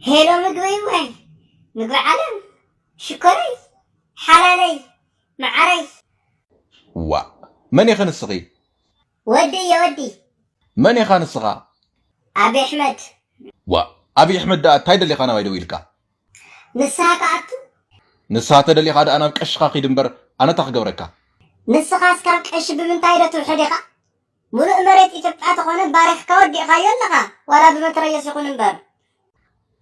ሄሎ ምግበይ ወይ ምግቢ ዓለም ሽኮረይ ሓላለይ መዓረይ። ዋእ፣ መን ኢኺ ንስኺ? ወዲ እየ ወዲ። መን ኢኻ ንስኻ? ኣብይ ኣሕመድ። ዋእ፣ ኣብይ ኣሕመድ ደኣ እንታይ ደሊኻ ናባይ ደው ኢልካ? ንስኻ ክኣቱ? ንስኻ ተደሊኻ ደኣ ናብ ቀሽኻ ኺድ እምበር ኣነ እንታይ ክገብረካ? ንስኻስ ካብ ቀሺ ብምንታይ ዶ ትውሕድ ኢኻ? ሙሉእ መሬት ኢትዮጵያ ተኾነ ባሪኽካ ወዲእኻዮ ኣለኻ፣ ዋላ ብመትረየስ ይኹን እምበር።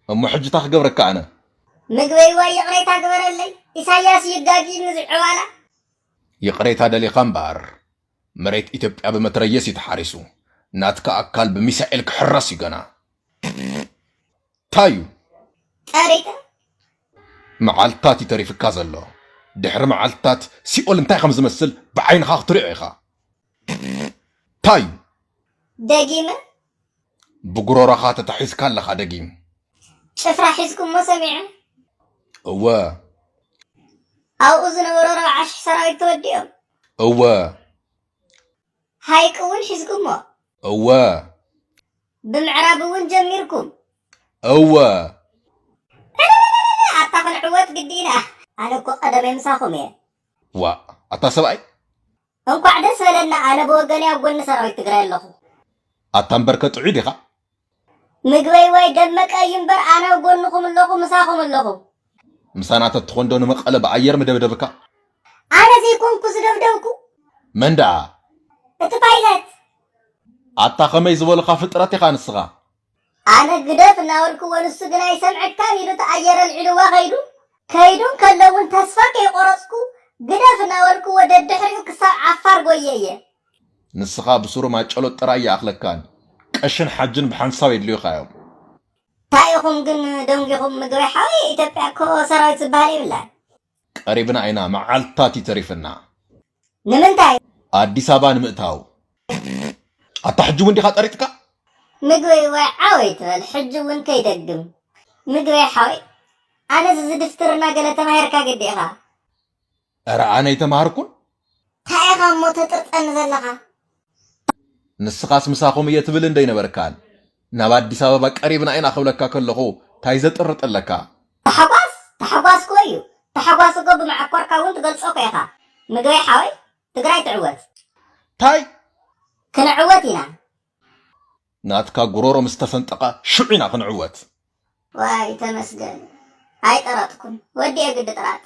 እሞ ሕጂ እንታይ ክገብረካ ኣነ? ምግበይ ዋይ ይቕሬታ ግበረለይ፣ ኢሳያስ ይጋጊ ንዝዕዋላ። ይቕሬታ ደሊኻ እምበኣር፣ መሬት ኢትዮጵያ ብመትረየስ እዩ ተሓሪሱ፣ ናትካ ኣካል ብሚሳኤል ክሕረስ እዩ ገና። እንታይ እዩ? ጠሪጠ መዓልታት እዩ ተሪፍካ ዘሎ። ድሕሪ መዓልታት ሲኦል እንታይ ከም ዝመስል ብዓይንኻ ክትሪኦ ኢኻ። እንታይ እዩ? ደጊመ ብጉሮሮኻ ተታሒዝካ ኣለኻ ደጊም። ጭፍራ ሒዝኩሞ ሰሚዐ። እወ ኣብኡ ዝነበሩ ኣርባዓ ሽሕ ሰራዊት ተወዲኦም። እወ ሃይቅ እውን ሒዝኩሞ። እወ ብምዕራብ እውን ጀሚርኩም። እወ ኣታ ክንዕወት ግዲ ኢና። ኣነ እኮ ቀደመይ ምሳኹም እየ። ዋእ ኣታ ሰብኣይ። እንኳዕ ደስ በለና። ኣነ ብወገነይ ኣብ ጎኒ ሰራዊት ትግራይ ኣለኹ። ኣታ እምበርከ ጥዑይ ዲኻ? ምግበይ ወይ ደመቀ እዩ እምበር ኣነ ኣብ ጎንኹም ኣለኹ፣ ምሳኹም ኣለኹ። ምሳና ተትኾን ዶ ንመቐለ ብኣየር ምደብደብካ? ኣነ ዘይኮንኩ ዝደብደብኩ። መን ደኣ? እቲ ፓይለት። ኣታ ኸመይ ዝበሉኻ ፍጥረት ኢኻ ንስኻ? ኣነ ግደፍ እናበልክዎ ንሱ ግን ኣይሰምዐካን ኢሉ እቲ ኣየር ኣልዒልዋ ኸይዱ። ከይዱ እንከሎ እውን ተስፋ ከይቆረፅኩ ግደፍ እናበልክዎ ደድሕሪኡ ክሳብ ዓፋር ጎየ እየ። ንስኻ ብስሩ ማጨሎት ጥራይ ይኣኽለካን ቀሽን ሓጅን ብሓንሳብ የድልዩኻ እዮም። እንታይ ኢኹም ግን ደንጊኹም ምግበይ ሓወይ? ኢትዮጵያ እኮ ሰራዊት ዝበሃል የብላን። ቀሪብና ኢና፣ መዓልታት እዩ ተሪፍና። ንምንታይ? ኣዲስ ኣበባ ንምእታው። ኣታ ሕጂ እውን ዲኻ ጠሪጥካ? ምግበይ ወይ ዓወይ ትበል ሕጂ እውን ከይደግም። ምግበይ ሓወይ ኣነስ እዚ ድፍትርና ገለ ተማሂርካ ግዲ ኢኻ። እረ ኣነ ኣይተማሃርኩን። እንታይ ኢኻ እሞ ተጥርጠኒ ዘለኻ? ንስኻስ ምሳኹም እየ ትብል እንዶ ኣይነበርካን? ናብ ኣዲስ ኣበባ ቀሪብና ኢና ክብለካ ከለኹ እንታይ ዘጥርጥ ኣለካ? ታሕጓስ ታሕጓስ እኮ እዩ። ታሕጓስ እኮ ብመዓኮርካ እውን ትገልጾ እኮ ኢኻ። ምግበይ ሓወይ ትግራይ ትዕወት። እንታይ? ክንዕወት ኢና። ናትካ ጉሮሮ ምስ ተሰንጠቐ ሽዑ ኢና ክንዕወት። ዋይ ተመስገን ኣይጠረጥኩን። ወዲኤ ግዲ ጥራጥ።